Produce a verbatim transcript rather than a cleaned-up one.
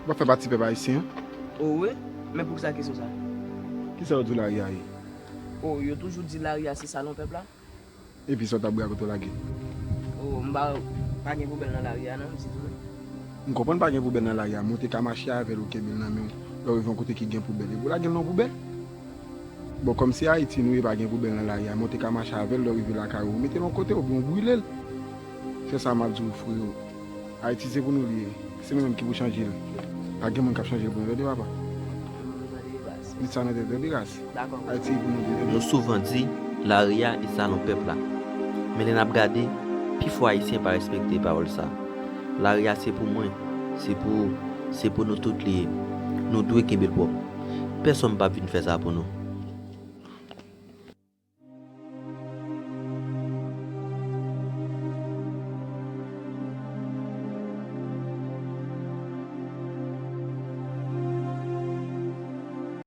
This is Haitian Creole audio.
Ou pa fè pati pèp ayisyen an? O wi, men poukisa kesyon sa? Kisa yo di w lari a ye? O, yo toujou di lari a se salon pèp la. Epi sa w t ap bwè a kote w lage? O, m pa, pa gen poubèl nan lari a non, m di tou. M konprann pa gen poubèl nan lari a, men w te ka mache avè l ou kenbe l nan men w, lè w rive yon kote ki gen poubèl, epi w lage l nan yon poubèl. Bon, kòm se Ayiti nou ye, pa gen poubèl nan lari a, men w te ka mache avè l, lè w rive lakay ou, ou mete l yon kote, oubyen w brile l. Se sa m ap di w, freo. Ayiti se pou nou li ye. Se nou menm ki pou chanje l. Pa gen moun k ap chanje l pou nou, tande papa. Met sa nan tèt, tande ras. Ayiti se pou nou li ye. Nou souvan di, lari a e salon pèp la. Men lè n ap gade, pifò Ayisyen pa respekte pawòl sa. Lari a se pou mwen, se pou ou, se pou nou tout li ye. Nou dwe kenbe l pwòp. Pèsonn p ap vin fè sa pou nou.